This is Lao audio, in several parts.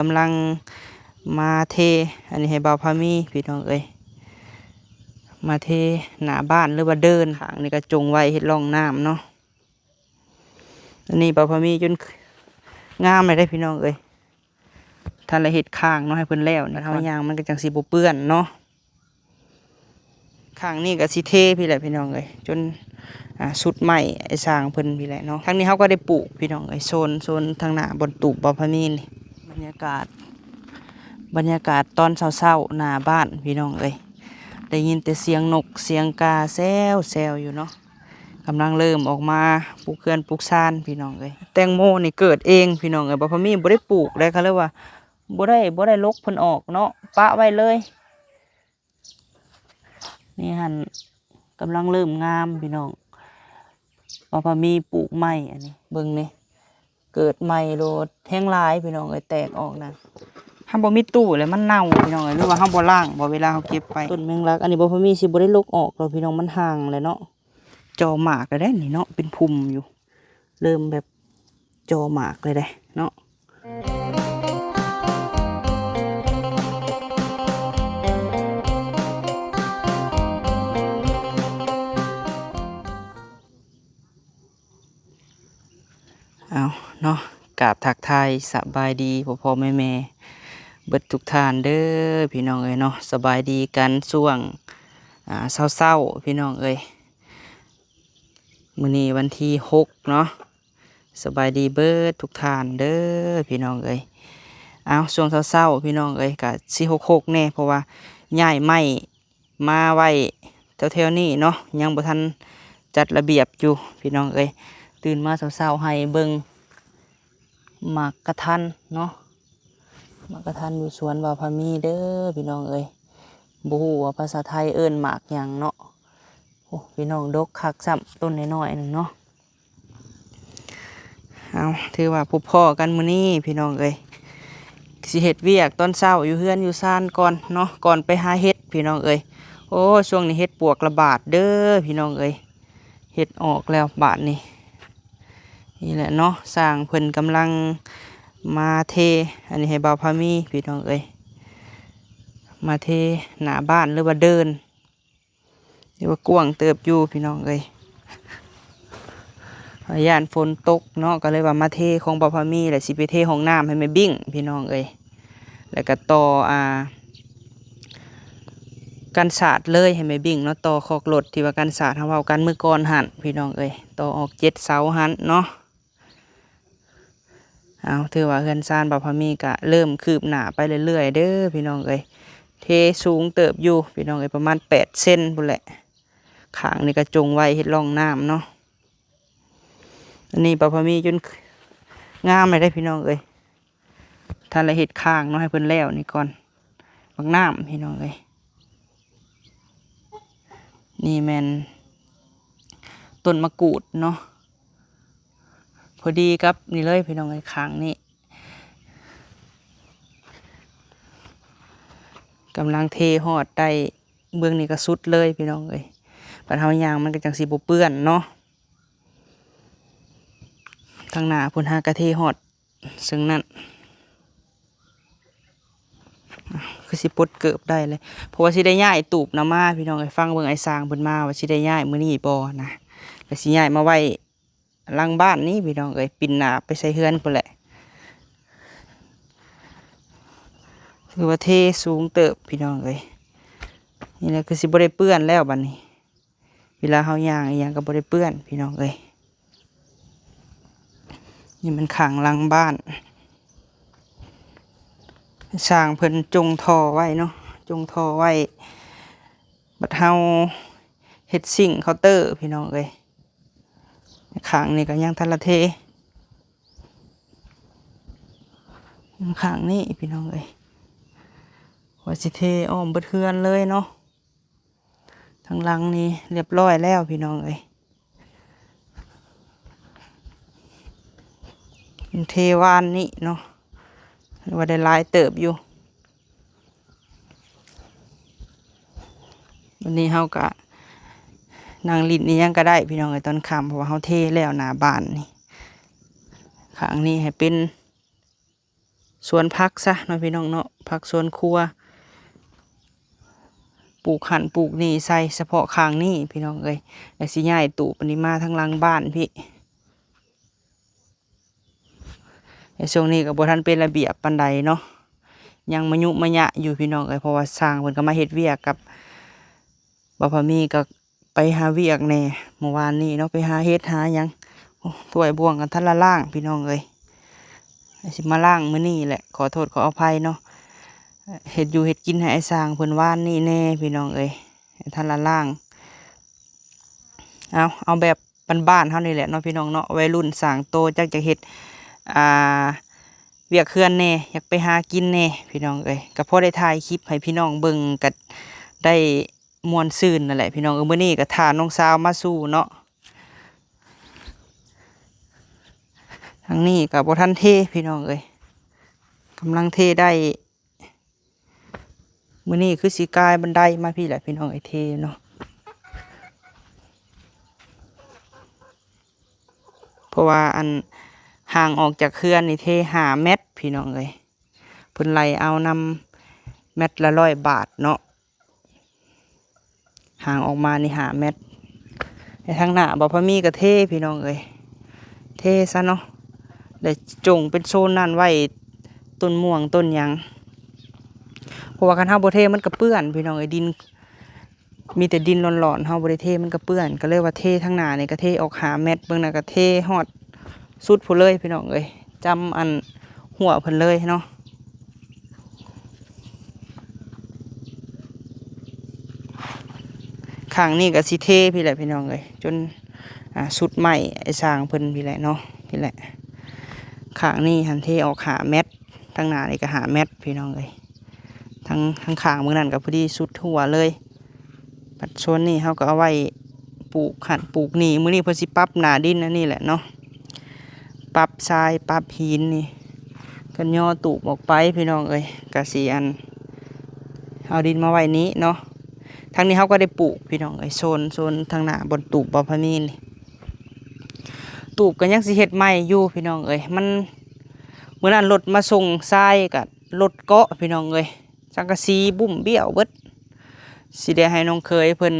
ກຳລັງມາເທ ອັນນີ້ໃຫ້ບ່າວພາມີພີ່ນ້ອງເອີຍ ມາເທໜ້າບ້ານ ຫຼືວ່າເດີ່ນ. ຂ້າງນີ້ກໍຈົງໄວ້ເຮັດຮ່ອງນ້ຳເນາະ. ອັນນີ້ບ່າວພາມີຈົນງາມແລ້ວເດ້ພີ່ນ້ອງເອີຍ. ທັນລະເຮັດຂ້າງເນາະ ໃຫ້ເພິ່ນແລ້ວນີ້ ເຮົາຍ່າງມັນກໍຈັ່ງຊິບໍ່ເປື້ອນເນາະ. ຂ້າງນີ້ກໍຊິເທພີ້ແຫຼະພີ່ນ້ອງເອີຍ ຈົນ ອ່າ ສຸດໄມ້ອ້າຍຊ່າງເພິ່ນພີ້ແຫຼະເນາະ. ທາງນີ້ເຮົາກໍໄດ້ປູກພີ່ນ້ອງເອີຍ ໂຊນ ໂຊນທາງໜ້າບ່ອນຕູບບ່າວພາມີນີ້. ບັນຍາກາດ ບັນຍາກາດຕອນເຊົ້າໆ ໜ້າບ້ານພີ່ນ້ອງເອີຍ ໄດ້ຍິນແຕ່ສຽງນົກສຽງກາແຊວໆ ຢູ່ເນາະ. ກຳລັງເລີ່ມອອກມາປູກເຮືອນປູກຊານພີ່ນ້ອງເອີຍ. ແຕງໂມນີ້ເກີດເອງພີ່ນ້ອງເອີຍ ບ່າວພາມີບໍ່ໄດ້ປູກເດ້ ເຂົາເລີຍວ່າບໍ່ໄດ້ ບໍ່ໄດ້ລົກເພິ່ນອອກເນາະ ປະໄວ້ເລີຍ. ນີ້ຫັ້ນກຳລັງເລີ່ມງາມພີ່ນ້ອງ ບ່າວພາມີປູກໃໝ່. ອັນນີ້ເບິ່ງນີ້ ເກີດໃໝ່ໂລດ ແຮງຫຼາຍພີ່ນ້ອງເອີຍ ແຕກອອກນະ. ເຮົາບໍ່ມີຕູ້ແລ້ວມັນເນົ່າພີ່ນ້ອງເອີຍ ຫຼືວ່າເຮົາບໍ່ລ້າງບໍ່ ເວລາເຮົາເກັບໄປ. ຕົ້ນແມງລັກ ອັນນີ້ບ່າວພາມີຊິບໍ່ໄດ້ລົກອອກດອກພີ່ນ້ອງ ມັນຫ່າງແລ້ວເນາະ. ຈໍໝາກແລ້ວເດ້ນີ້ເນາະ ເປັນພຸ່ມຢູ່ ເລີ່ມແບບຈໍໝາກແລ້ວເດ້ເນາະ. ເອົາເນາະ ກາບທັກທາຍສະບາຍດີພໍ່ໆແມ່ໆເບິດທຸກທ່ານເດີພີ່ນ້ອງເອີຍເນາະ. ສະບາຍດີກັນຊ່ວງ ອ່າ ເຊົ້າໆພີ່ນ້ອງເອີຍ. ມື້ນີ້ວັນທີຫົກເນາະ. ສະບາຍດີເບິດທຸກທ່ານເດີພີ່ນ້ອງເອີຍ. ເອົາ ຊ່ວງເຊົ້າໆພີ່ນ້ອງເອີຍ ກະຊິຫົກໆແດ່ ເພາະວ່າຍ້າຍໄມ້ມາໄວ້ແຖວໆນີ້ເນາະ ຍັງບໍ່ທັນຈັດລະບຽບຢູ່ພີ່ນ້ອງເອີຍ. ຕື່ນມາເຊົ້າໆໃຫ້ເບິ່ງໝາກກະທັນເນາະ ໝາກກະທັນຢູ່ສວນບ່າວພາມີເດີພີ່ນ້ອງເອີຍ. ບໍ່ຮູ້ວ່າພາສາໄທເອີ້ນໝາກຫຍັງເນາະ. ໂອ້ ພີ່ນ້ອງ ດົກຄັກຊ້ຳ ຕົ້ນນ້ອຍໆໜຶ່ງເນາະ. ເອົາ ຖືວ່າພົບພໍ້ກັນມື້ນີ້ພີ່ນ້ອງເອີຍ ຊິເຮັດວຽກຕອນເຊົ້າຢູ່ເຮືອນຢູ່ຊານກ່ອນເນາະ ກ່ອນໄປຫາເຫັດພີ່ນ້ອງເອີຍ. ໂອ້ ຊ່ວງນີ້ເຫັດປວກລະບາດເດີພີ່ນ້ອງເອີຍ ເຫັດອອກແລ້ວບາດນີ້. ນີ້ແຫຼະເນາະ ຊ່າງເພິ່ນກຳລັງມາເທ ອັນນີ້ໃຫ້ບ່າວພາມີພີ່ນ້ອງເອີຍ ມາເທໜ້າບ້ານ ຫຼືວ່າເດີ່ນ ຖືວ່າກວ້າງເຕີບຢູ່ພີ່ນ້ອງເອີຍ. ຢ້ານຝົນຕົກເນາະ ກໍເລີຍວ່າມາເທຂອງບ່າວພາມີ ແລ້ວຊິໄປເທຫ້ອງນ້ຳໃຫ້ແມ່ບິ້ງພີ່ນ້ອງເອີຍ. ແລ້ວກໍຕໍ່ ອ່າ ກັນສາດເລີຍໃຫ້ແມ່ບິ້ງເນາະ ຕໍ່ຄອກລົດທີ່ວ່າກັນສາດເຮົາເວົ້າກັນມື້ກ່ອນຫັ້ນພີ່ນ້ອງເອີຍ ຕໍ່ອອກເຈັດເສົາຫັ້ນເນາະ. ເອົາ ຖືວ່າເຮືອນຊານບ່າວພາມີກະເລີ່ມຄືບໜ້າໄປເລື້ອຍໆເດີພີ່ນ້ອງເອີຍ. ເທສູງເຕີບຢູ່ພີ່ນ້ອງເອີຍ ປະມານແປດເຊັນພຸ້ນແຫຼະ. ຂ້າງນີ້ກະຈົງໄວ້ເຮັດຮ່ອງນ້ຳເນາະ. ອັນນີ້ບ່າວພາມີຈົນງາມແລ້ວເດ້ພີ່ນ້ອງເອີຍ. ທັນລະເຮັດຂ້າງເນາະ ໃຫ້ເພິ່ນແລ້ວນີ້ກ່ອນ. ບັກນ້ຳພີ່ນ້ອງເອີຍ ນີ້ແມ່ນຕົ້ນມະກູດເນາະ ພໍດີກັບນີ້ເລີຍພີ່ນ້ອງເອີຍ. ຂ້າງນີ້ກຳລັງເທຮອດໄດ້ ເບື້ອງນີ້ກໍສຸດເລີຍພີ່ນ້ອງເອີຍ. ບັດເຮົາຍ່າງມັນກໍຈັ່ງຊິບໍ່ເປື້ອນເນາະ. ທາງໜ້າພຸ້ນຫາກະເທຮອດ ເຊິ່ງນັ້ນ ຄືຊິປົດເກີບໄດ້ເລີຍ ເພາະວ່າຊິໄດ້ຍ້າຍຕູບນຳມາພີ່ນ້ອງເອີຍ. ຟັງເບິ່ງອ້າຍຊ່າງເພິ່ນມາວ່າຊິໄດ້ຍ້າຍມື້ນີ້ບໍ່ນະ ແລ້ວຊິຍ້າຍມາໄວ້ຫຼັງບ້ານນີ້ພີ່ນ້ອງເອີຍ ປິ່ນໜ້າໄປໃສ່ເຮືອນພຸ້ນແຫຼະ. ຖືວ່າເທສູງເຕີບພີ່ນ້ອງເອີຍ. ນີ້ແຫຼະ ຄືຊິບໍ່ໄດ້ເປື້ອນແລ້ວບັດນີ້. ເວລາເຮົາຍ່າງອີ່ຫຍັງກໍບໍ່ໄດ້ເປື້ອນພີ່ນ້ອງເອີຍ. ນີ້ມັນຂ້າງຫຼັງບ້ານ ຊ່າງເພິ່ນຈົງທໍ່ໄວ້ເນາະ ຈົງທໍ່ໄວ້ ບັດເຮົາເຮັດຊິງເຄົາເຕີພີ່ນ້ອງເອີຍ. ຂ້າງນີ້ກໍຍັງທັນລະເທ ຂ້າງນີ້ພີ່ນ້ອງເອີຍ ວ່າຊິເທອ້ອມເບິດເຮືອນເລີຍເນາະ. ທາງຫຼັງນີ້ລຽບຮ້ອຍແລ້ວພີ່ນ້ອງເອີຍ ເທວານນີ້ເນາະ ວ່າໄດ້ຫຼາຍເຕີບຢູ່. ວັນນີ້ເຮົາກະນັ່ງຫຼິ້ນອີ່ຫຍັງກະໄດ້ພີ່ນ້ອງເອີຍ ຕອນຄ່ຳ ເພາະວ່າເຮົາເທແລ້ວໜ້າບ້ານນີ້. ຂ້າງນີ້ໃຫ້ເປັນ ສວນຜັກຊະເນາະພີ່ນ້ອງເນາະ, ຜັກສວນຄົວ ປູກຫັ້ນປູກນີ້ໃສ່ສະເພາະຂ້າງນີ້ພີ່ນ້ອງເອີຍ. ແລ້ວຊິຍ້າຍຕູບອັນນີ້ມາທາງຫຼັງບ້ານພີ້. ໃນຊ່ວງນີ້ກໍບໍ່ທັນເປັນລະບຽບປານໃດເນາະ, ຍັງມະຍຸມະຍະຢູ່ພີ່ນ້ອງເອີຍ, ເພາະວ່າຊ່າງເພິ່ນກໍມາເຮັດວຽກກັບ ບ່າວພາມີກໍໄປຫາວຽກແດ່ມື້ວານນີ້ເນາະ, ໄປຫາເຫັດຫາຫຍັງ. ໂອ້ ຖ້ວຍບ່ວງກໍທັນລະລ້າງພີ່ນ້ອງເອີຍ, ຊິມາລ້າງມື້ນີ້ແຫຼະ, ຂໍໂທດຂໍອະໄພເນາະ. ເຮັດຢູ່ເຮັດກິນໃຫ້ອ້າຍຊ່າງເພິ່ນວານນີ້ແດ່ພີ່ນ້ອງເອີຍ, ທັນລະລ້າງ. ເອົາ ເອົາແບບ ບ້ານໆເຮົານີ້ແຫຼະເນາະພີ່ນ້ອງເນາະ, ໄວລຸ້ນສ້າງໂຕ ຈັກຈະເຮັດ ອ່າ ວຽກເຮືອນແດ່ ຢາກໄປຫາກິນແດ່ພີ່ນ້ອງເອີຍ. ກໍພໍໄດ້ຖ່າຍຄລິບໃຫ້ພີ່ນ້ອງເບິ່ງ ກໍໄດ້ມ່ວນຊື່ນນັ້ນແຫຼະພີ່ນ້ອງເອີຍ. ມື້ນີ້ກໍຖ້ານ້ອງສາວມາສູ່ເນາະ, ທາງນີ້ກໍບໍ່ທັນເທພີ່ນ້ອງເອີຍ, ກຳລັງເທໄດ້. ມື້ນີ້ຄືຊິກາຍບັນໄດມາພີ້ແຫຼະພີ່ນ້ອງເອີຍ, ເທເນາະ. ເພາະວ່າອັນ ຫ່າງອອກຈາກເຮືອນນີ້ເທຫ້າແມັດພີ່ນ້ອງເອີຍ, ເພິ່ນໄລ່ເອົານຳແມັດລະຮ້ອຍບາດເນາະ, ຫ່າງອອກມານີ້ຫ້າແມັດ. ແຕ່ທາງໜ້າບ່າວພາມີກໍເທພີ່ນ້ອງເອີຍ, ເທຊະເນາະ, ແລ້ວຈົ່ງເປັນໂຊນນັ້ນໄວ້ ຕົ້ນມ່ວງຕົ້ນຫຍັງ. ເພາະວ່າຄັນເຮົາບໍ່ເທມັນກໍເປື້ອນພີ່ນ້ອງເອີຍ, ດິນ ມີແຕ່ດິນຫຼອນໆ ເຮົາບໍ່ໄດ້ເທມັນກໍເປື້ອນ. ກໍເລີຍວ່າເທທາງໜ້ານີ້ກໍເທອອກຫ້າແມັດ, ເບິ່ງນັ້ນກໍເທຮອດສຸດພຸ້ນເລີຍພີ່ນ້ອງເອີຍ, ຈຳອັນຮົ້ວເພິ່ນເລີຍເນາະ. ຂ້າງນີ້ກໍຊິເທພີ້ແຫຼະພີ່ນ້ອງເອີຍ, ຈົນ ອ່າ ສຸດໄມ້ອ້າຍຊ່າງເພິ່ນພີ້ແຫຼະເນາະ, ພີ້ແຫຼະ. ຂ້າງນີ້ຫັ້ນເທອອກຫ້າແມັດ, ທາງໜ້ານີ້ກໍຫ້າແມັດພີ່ນ້ອງເອີຍ, ທາງ ທາງຂ້າງເບິ່ງນັ້ນກໍພໍດີສຸດຮົ້ວເລີຍ. ບັດໂຊນນີ້ເຮົາກໍເອົາໄວ້ປູກຫັ້ນປູກນີ້. ມື້ນີ້ເພິ່ນຊິປັບໜ້າດິນອັນນີ້ແຫຼະເນາະ, ປັບຊາຍປັບຫີນນີ້, ກໍຍໍຕູບອອກໄປພີ່ນ້ອງເອີຍ, ກະຊິອັນ ເອົາດິນມາໄວ້ນີ້ເນາະ. ທາງນີ້ເຮົາກໍໄດ້ປູກພີ່ນ້ອງເອີຍ, ໂຊນ ໂຊນທາງໜ້າບ່ອນຕູບບ່າວພາມີນີ້, ຕູບກໍຍັງຊິເຮັດໃໝ່ຢູ່ພີ່ນ້ອງເອີຍ. ມັນ ມື້ນັ້ນລົດມາສົ່ງຊາຍ ກໍລົດເກາະພີ່ນ້ອງເອີຍ, ສັງກະສີບຸ້ມບ້ຽວເບິດ. ຊິໄດ້ໃຫ້ນ້ອງເຂີຍເພິ່ນ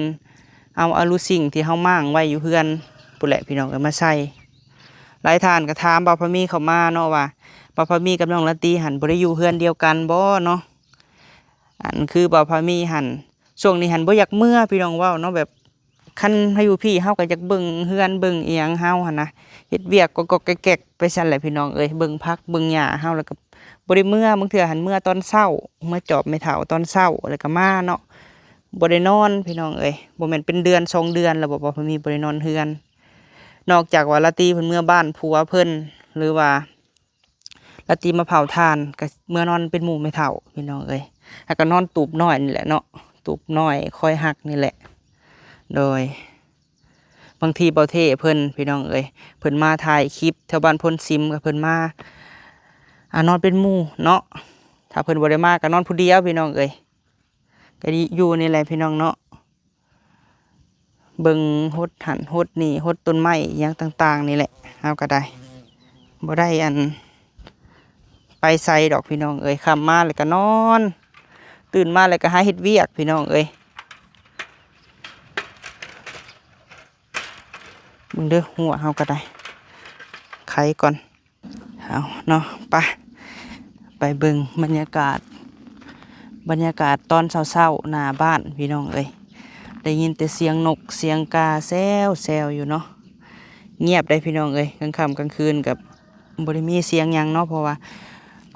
ເອົາອາລູຊິງທີ່ເຮົາມ້າງໄວ້ຢູ່ເຮືອນພຸ້ນແຫຼະພີ່ນ້ອງເອີຍ ມາໃສ່. ຫຼາຍທ່ານກໍຖາມບ່າວພາມີເຂົ້າມາເນາະວ່າ ບ່າວພາມີກັບນ້ອງລາຕີຫັ້ນບໍ່ໄດ້ຢູ່ເຮືອນດຽວກັນບໍ່ເນາະ? ອັນຄືບ່າວພາມີຫັ້ນ ຊ່ວງນີ້ຫັ້ນບໍ່ຢາກເມືອພີ່ນ້ອງເວົ້າເນາະ, ແບບ ຄັນເຮົາຢູ່ພີ້ ເຮົາກໍຢາກເບິ່ງເຮືອນເບິ່ງອີ່ຫຍັງເຮົາຫັ້ນນະ, ເຮັດວຽກກອກໆແກກໆໄປຊັ້ນແຫຼະພີ່ນ້ອງເອີຍ, ເບິ່ງຜັກເບິ່ງຫຍ້າເຮົາ ແລ້ວກໍບໍ່ໄດ້ເມືອ. ບາງເທື່ອຫັ້ນເມືອຕອນເຊົ້າ, ເມືອຈອບແມ່ເຖົ້າຕອນເຊົ້າ ແລ້ວກໍມາເນາະ, ບໍ່ໄດ້ນອນພີ່ນ້ອງເອີຍ. ບໍ່ແມ່ນເປັນເດືອນສອງເດືອນແລ້ວບໍ່ ບໍ່ມີ ບໍ່ໄດ້ນອນເຮືອນ, ນອກຈາກວ່າລາຕີເພິ່ນເມືອບ້ານຜົວເພິ່ນ ຫຼືວ່າ ລາຕີມາເຜົາຖ່ານ ກໍເມືອນອນເປັນໝູ່ແມ່ເຖົ້າພີ່ນ້ອງເອີຍ, ແລ້ວກໍນອນຕູບນ້ອຍນີ້ແຫຼະເນາະ, ຕູບນ້ອຍຄອຍຮັກນີ້ແຫຼະ. ໂດຍ ບາງທີເບົາເທເພິ່ນພີ່ນ້ອງເອີຍ ເພິ່ນມາຖ່າຍຄລິບແຖວບ້ານໂພນຊິມ ກໍເພິ່ນມາ ອ່າ ນອນເປັນໝູ່ເນາະ, ຖ້າເພິ່ນບໍ່ໄດ້ມາກໍນອນຜູ້ດຽວພີ່ນ້ອງເອີຍ. ກໍຢູ່ນີ້ແຫຼະພີ່ນ້ອງເນາະ, ເບິ່ງຫົດຫັ້ນຫົດນີ້ ຫົດຕົ້ນໄມ້ອີ່ຫຍັງຕ່າງໆນີ້ແຫຼະ. ເຮົາກໍໄດ້ ບໍ່ໄດ້ອັນ ໄປໃສດອກພີ່ນ້ອງເອີຍ, ຄ່ຳມາແລ້ວກໍນອນ, ຕື່ນມາແລ້ວກໍຫາເຮັດວຽກພີ່ນ້ອງເອີຍ. ເບິ່ງເດີ ຫົວເຮົາກໍໄດ້ ໄຂກ່ອນ. ເອົາເນາະ ໄປ ໄປເບິ່ງບັນຍາກາດ ບັນຍາກາດຕອນເຊົ້າໆ ໜ້າບ້ານພີ່ນ້ອງເອີຍ. ໄດ້ຍິນແຕ່ສຽງນົກສຽງກາແຊວໆຢູ່ເນາະ, ງຽບໄດ໋ພີ່ນ້ອງເອີຍ. ກາງຄ່ຳກາງຄືນກໍບໍ່ໄດ້ມີສຽງຫຍັງເນາະ, ເພາະວ່າ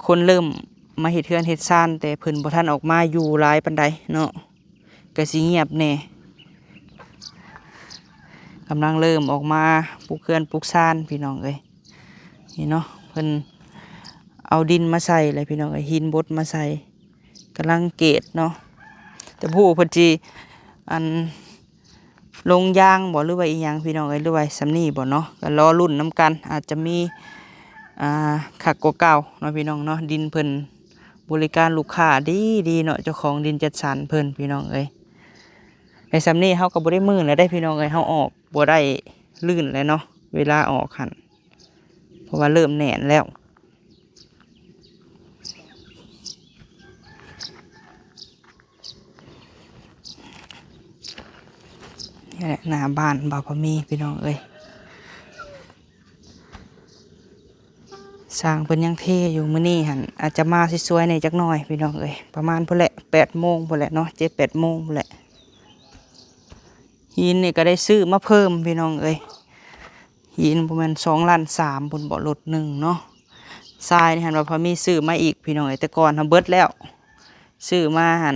ຄົນເລີ່ມມາເຮັດເຮືອນເຮັດຊານ ແຕ່ເພິ່ນບໍ່ທັນອອກມາຢູ່ຫຼາຍປານໃດເນາະ. ກໍຊິງຽບແດ່, ກຳລັງເລີ່ມອອກມາປຸກເຮືອນປຸກຊານພີ່ນ້ອງເອີຍ. ນີ້ເນາະ ເພິ່ນເອົາດິນມາໃສ່ແລ້ວພີ່ນ້ອງເອີຍ, ຫີນບົດມາໃສ່, ກຳລັງເກດເນາະ. ແຕ່ບໍ່ຮູ້ເພິ່ນຊິ ອັນ ລົງຢາງບໍ່ ຫຼືວ່າອີ່ຫຍັງພີ່ນ້ອງເອີຍ ຫຼືວ່າສ່ຳນີ້ບໍ່ເນາະ, ກໍລໍລຸ້ນນຳກັນ. ອາດຈະມີ ອ່າ ຄັກກວ່າເກົ່າເນາະພີ່ນ້ອງເນາະ. ດິນເພິ່ນ ບໍລິການລູກຄ້າດີໆເນາະ, ເຈົ້າຂອງດິນຈັດສັນເພິ່ນພີ່ນ້ອງເອີຍ. ໃນສ່ຳນີ້ເຮົາກໍບໍ່ໄດ້ມື່ນແລ້ວເດ້ພີ່ນ້ອງເອີຍ, ເຮົາອອກບໍ່ໄດ້ລື່ນແລ້ວເນາະ ເວລາອອກຫັ້ນ, ເພາະວ່າເລີ່ມແໜ້ນແລ້ວ. ນີ້ແຫຼະ ໜ້າບ້ານບ່າວພາມີພີ່ນ້ອງເອີຍ. ຊ່າງເພິ່ນຍັງເທຢູ່ ມື້ນີ້ຫັ້ນອາດຈະມາສວຍໆແດ່ຈັກໜ່ອຍພີ່ນ້ອງເອີຍ. ປະມານພຸ້ນແຫຼະ ແປດໂມງພຸ້ນແຫຼະເນາະ ເຈັດແປດໂມງພຸ້ນແຫຼະ. ຫີນນີ້ກໍໄດ້ຊື້ມາເພີ່ມພີ່ນ້ອງເອີຍ. ຫີນບໍ່ແມ່ນສອງລ້ານສາມພຸ້ນເບາະ ລົດໜຶ່ງເນາະ. ຊາຍນີ້ຫັ້ນວ່າພາມີຊື້ມາອີກພີ່ນ້ອງເອີຍ ແຕ່ກ່ອນຫັ້ນເບິດແລ້ວ ຊື້ມາຫັ້ນ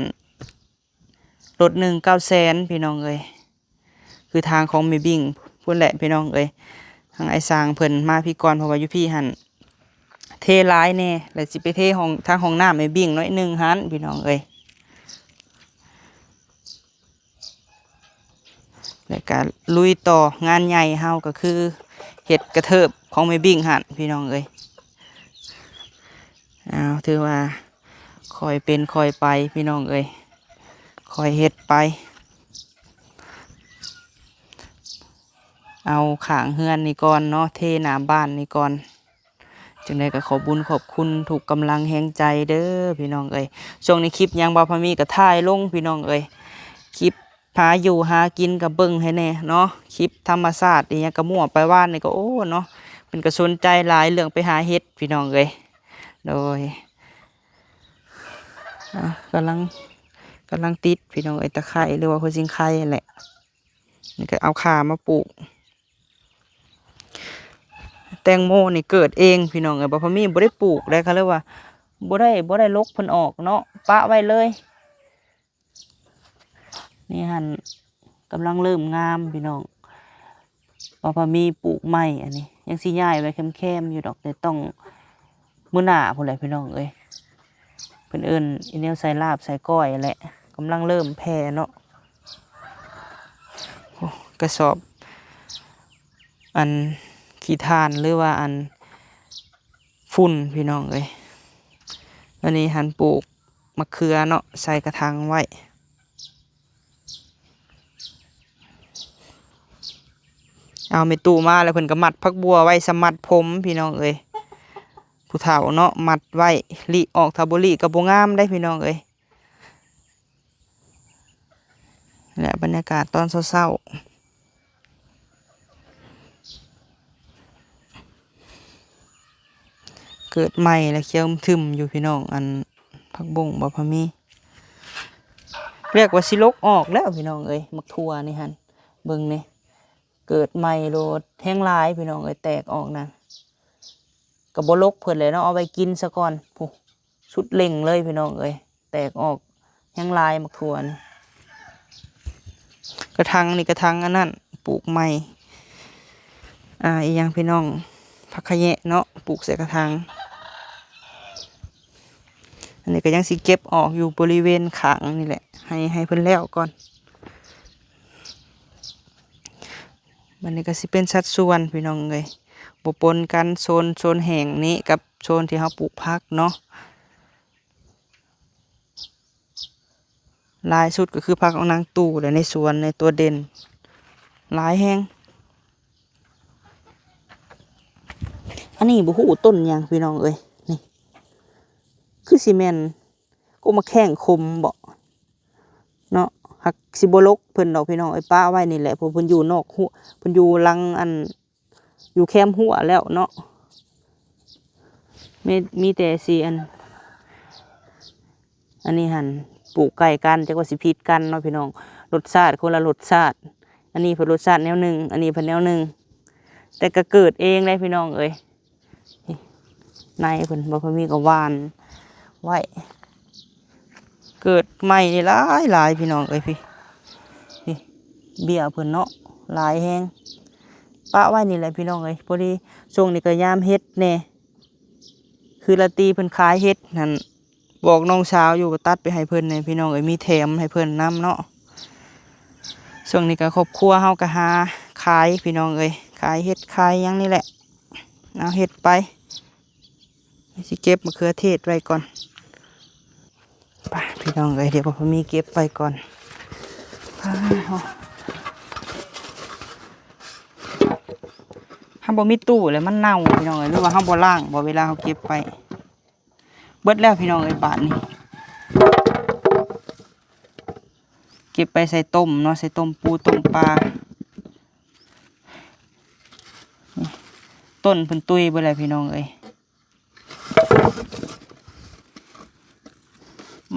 ລົດໜຶ່ງເກົ້າແສນພີ່ນ້ອງເອີຍ. ຄືທາງຂອງແມ່ບິ້ງພຸ້ນແຫຼະພີ່ນ້ອງເອີຍ. ທາງອ້າຍຊ່າງເພິ່ນມາພີ້ກ່ອນ ເພາະວ່າຢູ່ພີ້ຫັ້ນເທຫຼາຍແດ່ ແລ້ວຊິໄປເທຫ້ອງ ທາງຫ້ອງນ້ຳແມ່ບິ້ງໜ້ອຍໜຶ່ງຫັ້ນພີ່ນ້ອງເອີຍ. ແລ້ວກະລຸຍຕໍ່ ງານໃຫຍ່ເຮົາກໍຄືເຮັດກະເທີບຂອງແມ່ບິ້ງຫັ້ນພີ່ນ້ອງເອີຍ. ອ້າວ ຖືວ່າຄ່ອຍເປັນຄ່ອຍໄປພີ່ນ້ອງເອີຍ ຄ່ອຍເຮັດໄປ. ເອົາຂ້າງເຮືອນນີ້ກ່ອນເນາະ ເທໜ້າບ້ານນີ້ກ່ອນ. ຈັ່ງໃດກໍຂອບບຸນຂອບຄຸນທຸກກຳລັງແຮງໃຈເດີພີ່ນ້ອງເອີຍ. ຊ່ວງນີ້ຄລິບຫຍັງບ່າວພາມີກໍຖ່າຍລົງພີ່ນ້ອງເອີຍ. ຄລິບຫາຢູ່ຫາກິນກໍເບິ່ງໃຫ້ແດ່ເນາະ ຄລິບທຳມະຊາດອີ່ຫຍັງກໍມົ້ວໄປ. ວານນີ້ກໍ ໂອ້ເນາະ ເພິ່ນກໍສົນໃຈຫຼາຍເລື່ອງໄປຫາເຫັດພີ່ນ້ອງເອີຍ. ໂດຍ ອ່າ ກຳລັງ ກຳລັງຕິດພີ່ນ້ອງເອີຍ ຕະໄຄ ຫຼືວ່າຫົວຊິງໄຄຫັ້ນແຫຼະ. ນີ້ກໍເອົາຂ່າມາປູກ. ແຕງໂມນີ້ເກີດເອງພີ່ນ້ອງເອີຍ ບ່າວພາມີບໍ່ໄດ້ປູກເດ້ ເຂົາເລີຍວ່າບໍ່ໄດ້ ບໍ່ໄດ້ລົກເພິ່ນອອກເນາະ ປະໄວ້ເລີຍ. ນີ້ຫັ້ນກຳລັງເລີ່ມງາມພີ່ນ້ອງ. ບ່າວພາມີປູກໃໝ່ ອັນນີ້ຍັງຊິຍ້າຍໄວ້ແຄມໆຢູ່ດອກ ແຕ່ຕ້ອງມື້ໜ້າພຸ້ນແຫຼະພີ່ນ້ອງເອີຍ. ເພິ່ນເອີ້ນອີແນວໃສ່ລາບໃສ່ກ້ອຍຫັ້ນແຫຼະ ກຳລັງເລີ່ມແຜ່ເນາະ. ໂອ້ ກະສອບ ອັນ ຂີ້ຖ່ານ ຫຼືວ່າ ອັນ ຝຸ່ນພີ່ນ້ອງເອີຍ. ອັນນີ້ຫັ້ນປູກມະເຂືອເນາະ ໃສ່ກະຖາງໄວ້. ເອົາແມ່ຕູ້ມາແລ້ວ ເພິ່ນກໍມັດຜັກບົ່ວໄວ້ ສຳມັດຜົມພີ່ນ້ອງເອີຍ. ຜູ້ເຖົ້າເນາະ ມັດໄວ້ ລິອອກ ຖ້າບໍ່ລິກໍບໍ່ງາມເດ້ພີ່ນ້ອງເອີຍ. ແລະ ບັນຍາກາດຕອນເຊົ້າໆ ເກີດໃໝ່ແລ້ວຂຽວທຶ້ມຢູ່ພີ່ນ້ອງ. ອັນ ຜັກບົ້ງບໍ່ພໍມີ ຮຽກວ່າຊິລົກອອກແລ້ວພີ່ນ້ອງເອີຍ. ໝາກຖົ່ວນີ້ຫັ້ນ ເບິ່ງນີ້ ເກີດໃໝ່ໂລດ ແຮງຫຼາຍພີ່ນ້ອງເອີຍ ແຕກອອກນະ. ກໍບໍ່ລົກເພິ່ນແຫຼະເນາະ ເອົາໄວ້ກິນຊະກ່ອນ. ພຸ້ນ ສຸດເລັ່ງເລີຍພີ່ນ້ອງເອີຍ ແຕກອອກແຮງຫຼາຍໝາກຖົ່ວນີ້. ກະຖາງນີ້ ກະຖາງອັນນັ້ນ ປູກໃໝ່ ອ່າ ອີຫຍັງພີ່ນ້ອງ ຜັກຂະແຍະເນາະ ປູກໃສ່ກະຖາງ. ອັນນີ້ກໍຍັງຊິເກັບອອກຢູ່ບໍລິເວນຂ້າງນີ້ແຫຼະ ໃຫ້ ໃຫ້ເພິ່ນແລ້ວກ່ອນ. ບັດນີ້ກໍຊິເປັນສັດສ່ວນພີ່ນ້ອງເອີຍ ບໍ່ປົນກັນ ໂຊນ ໂຊນແຫ້ງນີ້ກັບໂຊນທີ່ເຮົາປູກຜັກເນາະ. ຫຼາຍສຸດກໍຄືຜັກຂອງນາງຕູ້ແຫຼະ ໃນສວນໃນຕົວເດັ່ນຫຼາຍແຮງ. ອັນນີ້ບໍ່ຮູ້ຕົ້ນຫຍັງພີ່ນ້ອງເອີຍ ນີ້ ຄືຊິແມ່ນ ກົກໝາກແຂ້ງຂົມບໍເນາະ. ຫາກຊິບໍ່ລົກເພິ່ນດອກພີ່ນ້ອງເອີຍ ປະໄວ້ນີ້ແຫຼະ ເພາະເພິ່ນຢູ່ນອກຮົ້ວ ເພິ່ນຢູ່ຫຼັງ ອັນ ຢູ່ແຄມຮົ້ວແລ້ວເນາະ. ມີ ມີແຕ່ຊິ ອັນ ອັນນີ້ຫັ້ນ ປູກໃກ້ກັນ ຈັກວ່າຊິຜິດກັນເນາະພີ່ນ້ອງ ລົດຊາດຄົນລະລົດຊາດ. ອັນນີ້ເພິ່ນລົດຊາດແນວໜຶ່ງ ອັນນີ້ເພິ່ນແນວໜຶ່ງ ແຕ່ກໍເກີດເອງເດ້ພີ່ນ້ອງເອີຍ. ໃນເພິ່ນບໍ່ຄ່ອຍມີກໍຫວ່ານໄວ້ ເກີດໃໝ່ນີ້ຫຼາຍໆ ພີ່ນ້ອງເອີຍ. ພີ້ ພີ້ ເບ້ຍເພິ່ນເນາະ ຫຼາຍແຮງ. ປະໄວ້ນີ້ແຫຼະພີ່ນ້ອງເອີຍ ພໍດີຊ່ວງນີ້ກໍຍາມເຫັດແດ່ ຄືລາຕີເພິ່ນຂາຍເຫັດຫັ້ນ ບອກນ້ອງສາວຢູ່ວ່າຕັດໄປໃຫ້ເພິ່ນແດ່ພີ່ນ້ອງເອີຍ ມີແຖມໃຫ້ເພິ່ນນຳເນາະ. ຊ່ວງນີ້ກໍຄອບຄົວເຮົາກໍຫາຂາຍພີ່ນ້ອງເອີຍ ຂາຍເຫັດຂາຍຫຍັງນີ້ແຫຼະ ເອົາເຮັດໄປ. ຊິເກັບມະເຂືອເທດໄວ້ກ່ອນ ໄປພີ່ນ້ອງເອີຍ ດຽວບໍ່ມີເກັບໄປກ່ອນ. ເຮົາບໍ່ມີຕູ້ແລ້ວມັນເນົ່າພີ່ນ້ອງເອີຍ ຫຼືວ່າເຮົາບໍ່ລ້າງບໍ່ ເວລາເຮົາເກັບໄປ. ເບິດແລ້ວພີ່ນ້ອງເອີຍ ບາດນີ້ ເກັບໄປໃສ່ຕົ້ມເນາະ ໃສ່ຕົ້ມປູຕົ້ມປາ. ນີ້ ຕົ້ນເພິ່ນຕຸຍເບິດແລ້ວພີ່ນ້ອງເອີຍ.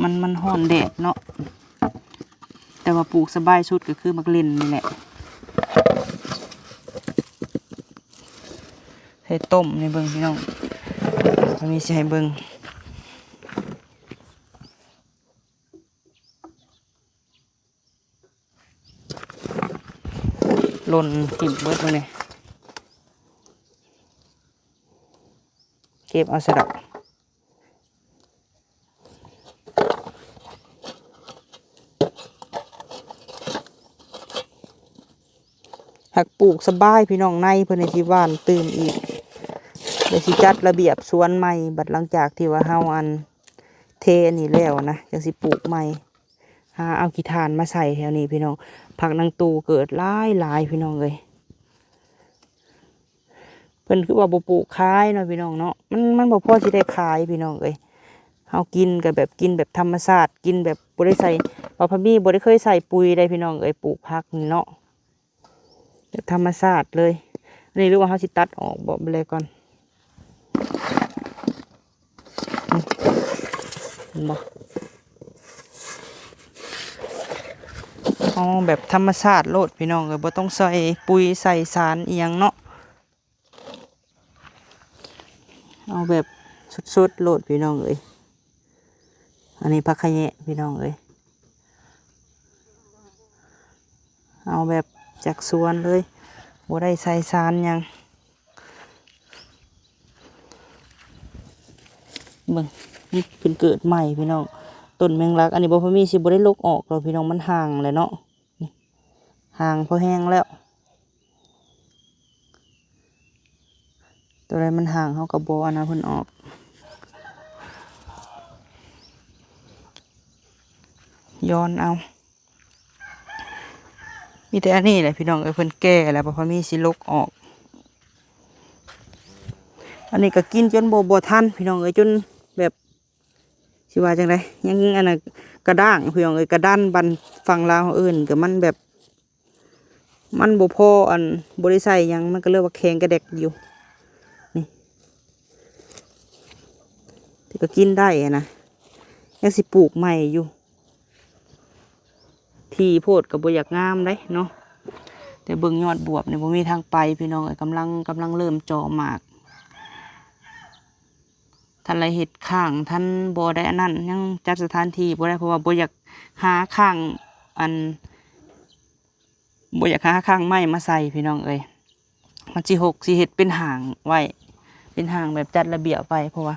ມັນ ມັນຮ້ອນແດດເນາະ ແຕ່ວ່າປູກສະບາຍສຸດກໍຄືໝາກເລັ່ນນີ້ແຫຼະ. ໃຫ້ຕົ້ມໃຫ້ເບິ່ງພີ່ນ້ອງ ເຮົາມີຊິໃຫ້ເບິ່ງ. ຫຼົ່ນຖິ້ມເບິດມື້ນີ້ ເກັບເອົາຊະດອກ. ຫາກປູກສະບາຍພີ່ນ້ອງ ໃນເພິ່ນໃຫ້ຊິຫວ່ານຕື່ມອີກ ແລ້ວຊິຈັດລະບຽບສວນໃໝ່ ບັດຫຼັງຈາກທີ່ວ່າເຮົາ ອັນ ເທອັນນີ້ແລ້ວນະ ຈັ່ງຊິປູກໃໝ່. ຫາເອົາຂີ້ຖ່ານມາໃສ່ແຖວນີ້ພີ່ນ້ອງ. ຜັກນາງຕູເກີດຫຼາຍໆ ພີ່ນ້ອງເອີຍ. ເພິ່ນຄືວ່າບໍ່ປູກຂາຍເນາະພີ່ນ້ອງເນາະ ມັນ ມັນບໍ່ພໍຊິໄດ້ຂາຍພີ່ນ້ອງເອີຍ. ເຮົາກິນກໍແບບ ກິນແບບທຳມະຊາດ ກິນແບບບໍ່ໄດ້ໃສ່ ວ່າພະມີບໍ່ໄດ້ເຄີຍໃສ່ປຸຍໃດພີ່ນ້ອງເອີຍ ປູກຜັກນີ້ເນາະ ແບບທຳມະຊາດເລີຍ. ອັນນີ້ ຫຼືວ່າເຮົາຊິຕັດອອກບໍ່ ເບິ່ງກ່ອນ. ເຫັນບໍ່ ເອົາແບບທຳມະຊາດໂລດພີ່ນ້ອງເອີຍ ບໍ່ຕ້ອງໃສ່ປຸຍໃສ່ສານອີ່ຫຍັງເນາະ ເອົາແບບສົດໆໂລດພີ່ນ້ອງເອີຍ. ອັນນີ້ຜັກຂະແຍງພີ່ນ້ອງເອີຍ ເອົາແບບຈາກສວນເລີຍ ບໍ່ໄດ້ໃສ່ສານຫຍັງ. ເບິ່ງ ນີ້ເພິ່ນເກີດໃໝ່ພີ່ນ້ອງ ຕົ້ນແມງລັກ. ອັນນີ້ບໍ່ພໍມີຊິບໍ່ໄດ້ຫຼົກອອກດອກພີ່ນ້ອງ ມັນຫ່າງແລ້ວເນາະ ນີ້ ຫ່າງພໍແຮງແລ້ວ. ໂຕໃດມັນຫ່າງເຮົາກໍບໍ່ອັນນັ້ນເພິ່ນອອກ ຍ້ອນເອົາ. ມີແຕ່ອັນນີ້ແຫຼະພີ່ນ້ອງເອີຍ ເພິ່ນແກ່ແລ້ວ ບໍ່ພໍມີຊິຫຼົກອອກ. ອັນນີ້ກໍກິນຈົນບໍ່ ບໍ່ທັນພີ່ນ້ອງເອີຍ ຈົນແບບ ຊິວ່າຈັ່ງໃດ ຍັງອັນນັ້ນ ກະດ້າງພີ່ນ້ອງເອີຍ ກະດ້າງ. ບັນຝັ່ງລາວເຮົາເອີ້ນ ກໍມັນແບບ ມັນບໍ່ພໍ ອັນ ບໍ່ໄດ້ໃສ່ຫຍັງ ມັນກໍເລີຍວ່າແຂງກະແດກຢູ່ ນີ້ ແຕ່ກໍກິນໄດ້ຫັ້ນນະ ຍັງຊິປູກໃໝ່ຢູ່. ທີ່ໂພດກໍບໍ່ຢາກງາມເດ້ເນາະ ແຕ່ເບິ່ງຍອດບວບນີ້ບໍ່ມີທາງໄປພີ່ນ້ອງເອີຍ. ກຳລັງ ກຳລັງເລີ່ມເຈາະໝາກ ທັນໄດ້ເຮັດຄ້າງ ທັນບໍ່ໄດ້ອັນນັ້ນ ຍັງຈັດສະຖານທີ່ບໍ່ໄດ້ ເພາະວ່າບໍ່ຢາກຫາຄ້າງ ອັນ ບໍ່ຢາກຫາຄ້າງໄມ້ມາໃສ່ພີ່ນ້ອງເອີຍ ມັນຊິຫົກ ຊິເຮັດເປັນຫ້າງໄວ້ ເປັນຫ້າງແບບຈັດລະບຽບໄວ້ ເພາະວ່າ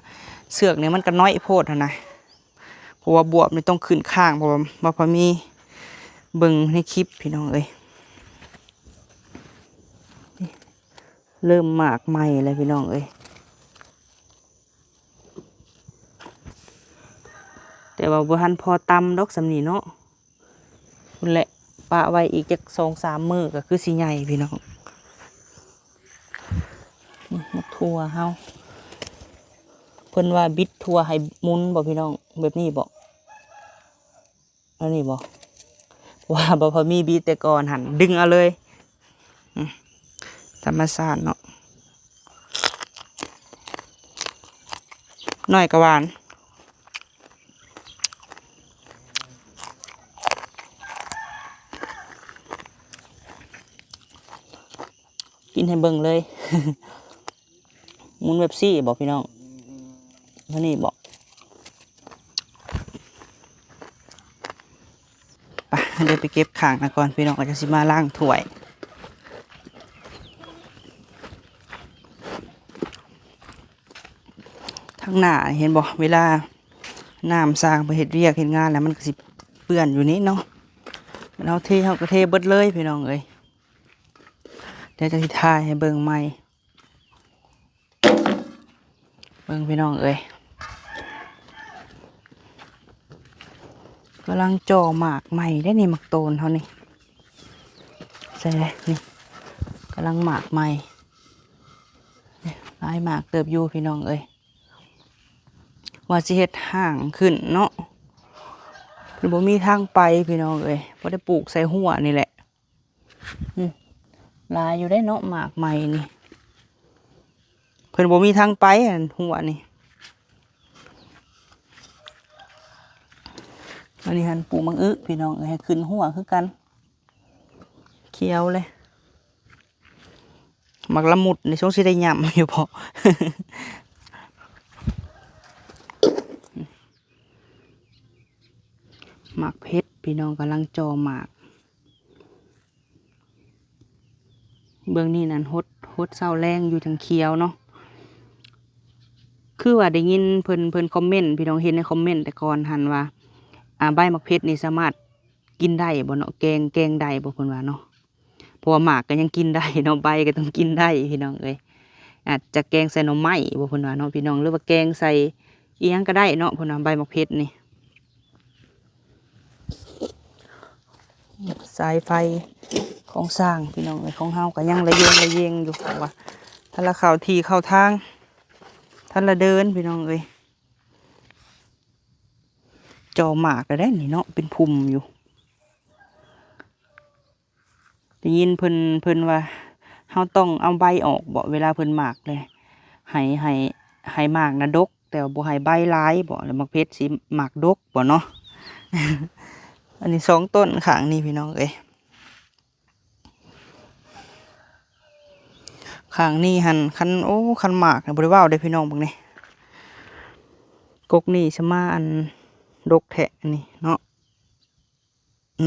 ເຊືອກນີ້ມັນກໍນ້ອຍໂພດຫັ້ນນະ ເພາະວ່າບວບນີ້ຕ້ອງຂຶ້ນຄ້າງ ເພາະວ່າ ວ່າພໍມີເບິ່ງໃນຄລິບພີ່ນ້ອງເອີຍ. ເລີ່ມໝາກໃໝ່ແລ້ວພີ່ນ້ອງເອີຍ ແຕ່ວ່າບໍ່ທັນພໍຕຳດອກສ່ຳນີ້ເນາະ ພຸ້ນແຫຼະ ປະໄວ້ອີກຈັກສອງສາມມື້ກໍຄືຊິໃຫຍ່ພີ່ນ້ອງ. ນີ້ໝາກຖົ່ວເຮົາ ເພິ່ນວ່າບິດຖົ່ວໃຫ້ໝຸນບໍ່ພີ່ນ້ອງ ແບບນີ້ບໍ່? ອັນນີ້ບໍ່? ເພາະວ່າບໍ່ພໍມີບິດແຕ່ກ່ອນຫັ້ນ ດຶງເອົາເລີຍ ອືມ ທຳມະຊາດເນາະ ໜ້ອຍກໍຫວານ ກິນໃຫ້ເບິ່ງເລີຍ. ໝູນແບບຊີ້ບໍ່ພີ່ນ້ອງ? ເທົ່ານີ້ບໍ່? ໄປ ດຽວໄປເກັບຂ້າງນະກ່ອນພີ່ນ້ອງ ແລ້ວກໍຊິມາລ້າງຖ້ວຍ. ທາງໜ້າເຫັນບໍ່? ເວລານ້ຳສ້າງໄປເຮັດວຽກເຮັດງານແລ້ວ ມັນກໍຊິເປື້ອນຢູ່ນີ້ເນາະ. ເຮົາເທ ເຮົາກໍເທເບິດເລີຍພີ່ນ້ອງເອີຍ. ດຽວຈະຊິຖ່າຍໃຫ້ເບິ່ງໃໝ່ ເບິ່ງພີ່ນ້ອງເອີຍ ກຳລັງເຈາະໝາກໃໝ່ເດ້ນີ້ ໝາກໂຕນເຮົານີ້ ໃສ່ເລີຍນີ້ ກຳລັງໝາກໃໝ່ ຫຼາຍໝາກເຕີບຢູ່ພີ່ນ້ອງເອີຍ. ວ່າຊິເຮັດຫ້າງຂຶ້ນເນາະ ເ ບໍ່ມີທາງໄປພີ່ນ້ອງເອີຍ ບໍ່ໄດ້ປູກໃສ່ຮົ້ວນີ້ແຫຼະ. ອືມ ຫຼາຍຢູ່ເດ້ເນາະ ໝາກໄມ້ນີ້ ເພິ່ນບໍ່ມີທາງໄປອັນຮົ້ວນີ້. ອັນນີ້ຫັ້ນປູກໝາກອຶພີ່ນ້ອງເອີຍ ໃຫ້ຂຶ້ນຮົ້ວຄືກັນ ຂຽວເລີຍ. ໝາກລະມຸດນີ້ສົງຊິໄດ້ຫຍ້ຳຢູ່ບໍ? ໝາກເຜັດພີ່ນ້ອງກຳລັງຈໍໝາກ ເບື້ອງນີ້ນັ້ນຫົດ ຫົດເຊົ້າແລງຢູ່ຈັ່ງຂຽວເນາະ. ຄືວ່າໄດ້ຍິນເພິ່ນ ເພິ່ນຄອມເມັນ ພີ່ນ້ອງເຫັນໃນຄອມເມັນແຕ່ກ່ອນຫັ້ນວ່າ ອ່າ ໃບໝາກເຜັດນີ້ສາມາດກິນໄດ້ບໍ່ເນາະ ແກງ ແກງໄດ້ບໍ່ ເພິ່ນວ່າເນາະ. ເພາະວ່າໝາກກໍຍັງກິນໄດ້ເນາະ ໃບກໍຕ້ອງກິນໄດ້ພີ່ນ້ອງເອີຍ. ອາດຈະແກງໃສ່ໜໍ່ໄມ້ບໍ່ ເພິ່ນວ່າເນາະ ພີ່ນ້ອງ ຫຼືວ່າແກງໃສ່ອີ່ຫຍັງກໍໄດ້ເນາະ ເພິ່ນວ່າໃບໝາກເຜັດນີ້. ສາຍໄຟຂອງຊ່າງພີ່ນ້ອງເອີຍ ຂອງເຮົາກໍຍັງລະເຢງລະເຢງຢູ່ ເພາະວ່າທັນລະເຂົ້າທີ່ເຂົ້າທາງ ທັນລະເດີນພີ່ນ້ອງເອີຍ. ຈໍໝາກແລ້ວເດ້ນີ້ເນາະ ເປັນພຸ່ມຢູ່. ໄດ້ຍິນເພິ່ນ ເພິ່ນວ່າເຮົາຕ້ອງເອົາໃບອອກບໍ ເວລາເພິ່ນໝາກເລີຍ ໃຫ້ ໃຫ້ ໃຫ້ໝາກນະດົກ ແຕ່ວ່າບໍ່ໃຫ້ໃບຫຼາຍບໍ ແລ້ວໝາກເຜັດຊິໝາກດົກບໍເນາະ. ອັນນີ້ສອງຕົ້ນຂ້າງນີ້ພີ່ນ້ອງເອີຍ ຂ້າງນີ້ຫັ້ນ ຄັນ ໂອ້ ຄັນໝາກນະບໍ່ໄດ້ເວົ້າເດ້ພີ່ນ້ອງ ເບິ່ງນີ້ ກົກນີ້ສະມາອັນດົກແທ້ນີ້ເນາະ.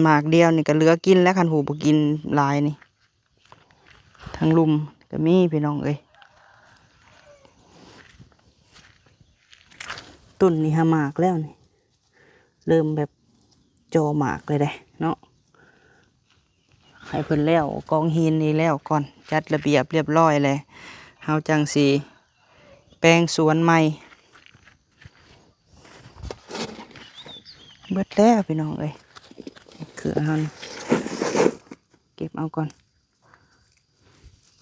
ໝາກດຽວນີ້ກໍເຫຼືອກິນແລ້ວ ຄັນຜູ້ບໍ່ກິນຫຼາຍນີ້. ທາງລຸ່ມກໍມີພີ່ນ້ອງເອີຍ ຕົ້ນນີ້ຫາໝາກແລ້ວນີ້ ເລີ່ມແບບຈໍໝາກເລີຍເດ້ເນາະ. ໃຫ້ເພິ່ນແລ້ວກອງຫີນນີ້ແລ້ວກ່ອນ ຈັດລະບຽບລຽບຮ້ອຍແລ້ວ ເຮົາຈັ່ງຊິແປງສວນໃໝ່. ເບິດແລ້ວພີ່ນ້ອງເອີຍ ເຄືອເຮົານີ້ ເກັບເອົາກ່ອນ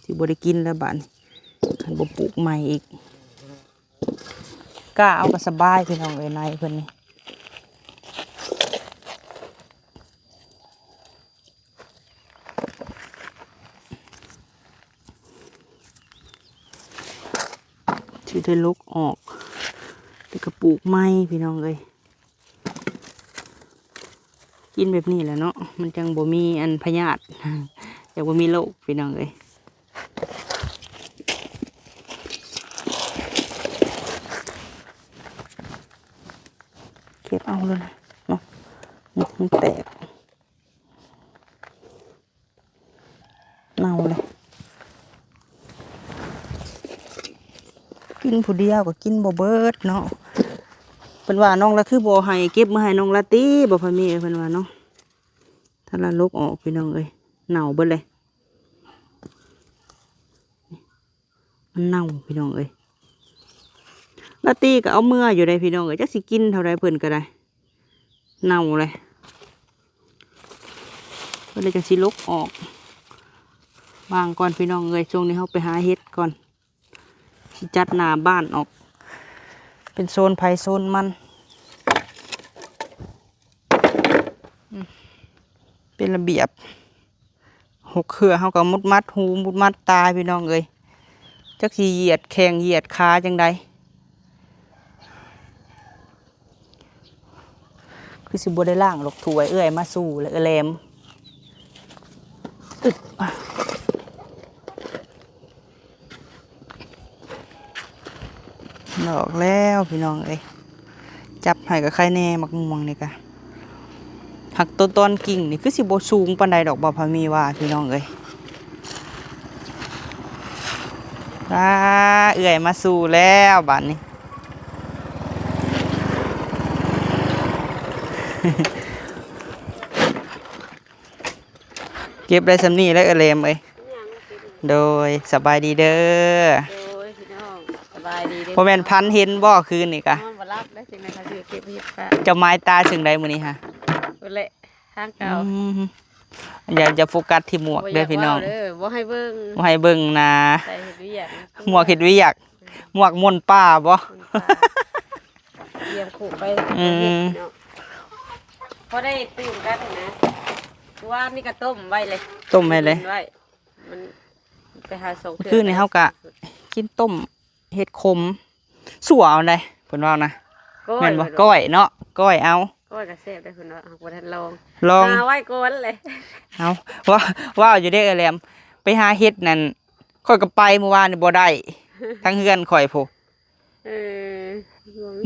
ຊິບໍ່ໄດ້ກິນແລ້ວບາດນີ້ ຄັນບໍ່ປູກໃໝ່ອີກ. ກ້າເອົາກໍສະບາຍພີ່ນ້ອງເອີຍ ໃນເພິ່ນນີ້ ຊິໄດ້ຫຼົກອອກ ແລ້ວກໍປູກໃໝ່ພີ່ນ້ອງເອີຍ. ກິນແບບນີ້ແຫຼະເນາະ ມັນຈັ່ງບໍ່ມີອັນພະຍາດ ຈັ່ງບໍ່ມີໂລກພີ່ນ້ອງເອີຍ. ເກັບເອົາໂລດເນາະ ມັນແຕກ. ເນົ່າເລີຍ ກິນຜູ້ດຽວກໍກິນບໍ່ເບິດເນາະ. ເພິ່ນວ່ານ້ອງລະຄືບໍ່ໃຫ້ເກັບມາໃຫ້ນ້ອງລາຕີບໍ ພະມີເອີຍ ເພິ່ນວ່າເນາະ. ຖ້າລະຫຼົກອອກພີ່ນ້ອງເອີຍ ເນົ່າເບິດເລີຍ ມັນເນົ່າພີ່ນ້ອງເອີຍ. ລາຕີກໍເອົາເມືອຢູ່ໃດພີ່ນ້ອງເອີຍ ຈັກຊິກິນເທົ່າໃດເພິ່ນກໍໄດ້. ເນົ່າເລີຍ ເພິ່ນເລີຍຈັ່ງຊິຫຼົກອອກ ວາງກ່ອນພີ່ນ້ອງເອີຍ. ຊ່ວງນີ້ເຮົາໄປຫາເຫັດກ່ອນ ຊິຈັດໜ້າບ້ານອອກ ເປັນໂຊນໃຜໂຊນມັນ ອືມ ເປັນລະບຽບ. ຫົກເຄືອເຮົາກໍມຸດມັດຫູມຸດມັດຕາພີ່ນ້ອງເອີຍ ຈັກຊິຢຽດແຂ້ງຢຽດຂາຈັ່ງໃດ. ຄືຊິບໍ່ໄດ້ລ້າງດອກຖ້ວຍ ເອື້ອຍມາສູ່ແລ້ວ ເອື້ອຍແຫຼມ. ອຶບ ດອກແລ້ວພີ່ນ້ອງເອີຍ ຈັບໃຫ້ກໍໄຄແນ່ ໝາກມ່ວງນີ້ກະ ຫາກໂຕຕອນກິ່ງນີ້ຄືຊິບໍ່ສູງປານໃດດອກ ບໍ່ພາມີວ່າພີ່ນ້ອງເອີຍ. ອ່າ ເອື້ອຍມາສູ່ແລ້ວບາດນີ້ ເກັບໄດ້ສ່ຳນີ້ແຫຼະ ເອື້ອຍແຫຼມເອີຍ. ໂດຍ ສະບາຍດີເດີ. ໂດຍ ພີ່ນ້ອງ ສະບາຍດີເດີ. ບໍ່ແມ່ນຝັນເຫັນບໍ່ຄືນນີ້ກະ? ນອນບໍ່ຫຼັບເດ້ ຈັ່ງໃດເຂົາຊິເກັບເຫັດກະ. ເຈົ້າໝາຍຕາເຊິ່ງໃດມື້ນີ້ຫະ? ພຸ້ນແຫຼະ ທາງເກົ່າ. ອືມ ຢ່າ ຢ່າໂຟກັສທີ່ໝວກເດີພີ່ນ້ອງ ບໍ່ໃຫ້ເບິ່ງ ບໍ່ໃຫ້ເບິ່ງນາ. ໃສ່ເຮັດວຽກ ໝວກເຮັດວຽກ ໝວກມ່ວນປ່າບໍ່? ມ່ວນປ່າ ຕຽມຄູ່ໄປ ອືມ ເຮັດເນາະ. ພໍໄດ້ຕື່ມກັນນະ. ວານນີ້ກໍຕົ້ມໄວ້ເລີຍ ຕົ້ມໄວ້ເລີຍ ໄວ້ ມັນໄປຫາສອງເທື່ອ ຄືນີ້ເຮົາກໍ ກິນຕົ້ມເຫັດຂົມຊົ່ວເອົາໄດ໋ ເພິ່ນເວົ້ານະ. ກ້ອຍ ແມ່ນບໍ່? ກ້ອຍເນາະ ກ້ອຍເອົາ. ກ້ອຍກໍແຊບໄດ໋ເພິ່ນວ່າ ເຮົາບໍ່ທັນລອງ ລອງຫາໄວ້ກ່ອນເລີຍ. ເອົາ ເວົ້າ ເວົ້າຢູ່ເດ້ ເອື້ອຍແຫຼມ ໄປຫາເຫັດນັ້ນ ຂ້ອຍກໍໄປມື້ວານນີ້ບໍ່ໄດ້ ທາງເຮືອນຂ້ອຍພຸ້ນ. ເອີ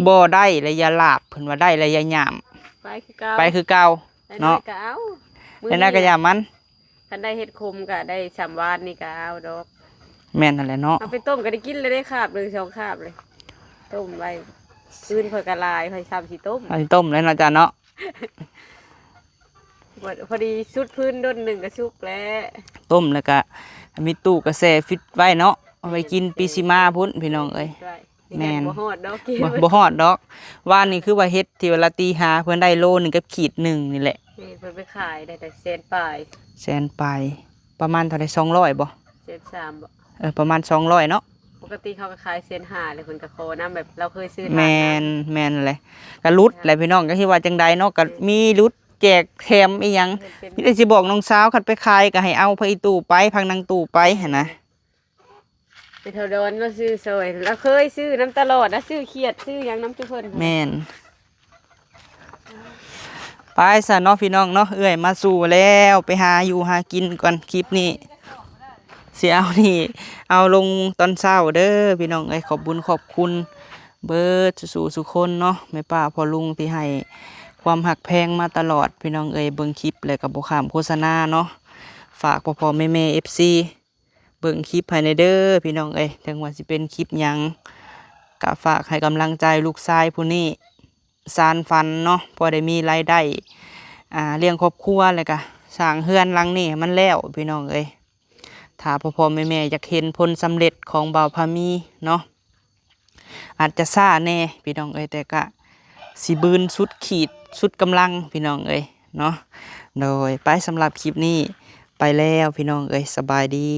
ບໍ່ໄດ້ລະຢ່າຫຼາບ ເພິ່ນວ່າໄດ້ລະຢ່າຫຍາມ. ໄປຄືເກົ່າ ໄປຄືເກົ່າເນາະ ໄດ້ນ້ອຍກໍເອົາ ໄດ້ນ້ອຍກໍຢ່າມັນ. ຄັນໄດ້ເຫັດຂົມກໍໄດ້ຊ່ຳວານນີ້ກໍເອົາດອກ. ແມ່ນຫັ້ນແຫຼະເນາະ ເອົາໄປຕົ້ມກໍໄດ້ກິນເລີຍເດ້ ຄາບໜຶ່ງສອງຄາບເລີຍ ຕົ້ມໄວ້. ຟືນຂ້ອຍກໍຫຼາຍ ຂ້ອຍຊ່ຳຊິຕົ້ມ ຊິຕົ້ມແລ້ວເນາະ ຈ້າເນາະ. ພໍດີຊຸດຟືນດົນໜຶ່ງກໍສຸກແລ້ວ. ຕົ້ມແລ້ວກະມີຕູ້ກະແຊ່ຟິດໄວ້ເນາະ ເອົາໄວ້ກິນປີຊິມາພຸ້ນພີ່ນ້ອງເອີຍ. ແມ່ນ ບໍ່ຮອດດອກ ບໍ່ຮອດດອກ. ວານນີ້ຄືວ່າເຫັດທີ່ວ່າລາຕີຫາເພິ່ນໄດ້ໂລໜຶ່ງກັບຂີດໜຶ່ງນີ້ແຫຼະ. ນີ້ເພິ່ນໄປຂາຍໄດ້ແຕ່ແສນປາຍ ແສນປາຍ ປະມານເທົ່າໃດ ສອງຮ້ອຍບໍ່ ແສນສາມບໍ່. ເອີ ປະມານສອງຮ້ອຍເນາະ. ປົກກະຕິເຂົາກໍຂາຍແສນຫ້າແລ້ວ ເພິ່ນກໍຂໍນຳ ແບບລາວເຄີຍຊື້. ແມ່ນ ແມ່ນແຫຼະ ກໍຫຼຸດແຫຼະພີ່ນ້ອງ ກໍຊິວ່າຈັ່ງໃດເນາະ ກໍມີຫຼຸດແຈກແຖມອີ່ຫຍັງ. ມີແຕ່ຊິບອກນ້ອງສາວ ຄັນໄປຂາຍກໍໃຫ້ເອົາຜັກອີ່ຕູ່ໄປ ຜັກນາງຕູ້ໄປຫັ້ນນະ. ແມ່ເຖົ້າດອນລາວຊື້ຊ່ອຍ ລາວເຄີຍຊື້ນຳຕະຫຼອດ ລາວຊື້ຂຽດຊື້ຫຍັງນຳຈຸເພິ່ນ. ແມ່ນ. ໄປຊະເນາະພີ່ນ້ອງເນາະ ເອື້ອຍມາສູ່ແລ້ວ ໄປຫາຢູ່ຫາກິນກ່ອນ. ຄລິບນີ້ຊິເອົານີ້ ເອົາລົງຕອນເຊົ້າເດີພີ່ນ້ອງເອີຍ. ຂອບບຸນຂອບຄຸນເບີດສູ່ໆ ສູ່ຄົນເນາະ ແມ່ປ້າພໍ່ລຸງທີ່ໃຫ້ຄວາມຮັກແພງມາຕະຫຼອດພີ່ນ້ອງເອີຍ. ເບິ່ງຄລິບແລ້ວກໍບໍ່ຂ້າມໂຄສະນາເນາະ. ຝາກພໍ່ໆແມ່ໆ ເອັຟຊີ ເບິ່ງຄລິບໃຫ້ແດ່ເດີພີ່ນ້ອງເອີຍ. ເຖິງວ່າຊິເປັນຄລິບຫຍັງ ກະຝາກໃຫ້ກຳລັງໃຈລູກຊາຍຜູ້ນີ້ ສານຝັນເນາະ ພໍໄດ້ມີລາຍໄດ້ ອ່າ ລ້ຽງຄອບຄົວ ແລ້ວກະສ້າງເຮືອນຫຼັງນີ້ໃຫ້ມັນແລ້ວພີ່ນ້ອງເອີຍ. ຖ້າພໍ່ໆແມ່ໆຢາກເຫັນຜົນສຳເລັດຂອງບ່າວພາມີເນາະ ອາດຈະຊ້າແດ່ພີ່ນ້ອງເອີຍ ແຕ່ກະຊິບືນສຸດຂີດສຸດກຳລັງພີ່ນ້ອງເອີຍເນາະ. ໂດຍ ໄປ ສຳລັບຄລິບນີ້ໄປແລ້ວພີ່ນ້ອງເອີຍ ສະບາຍດີ.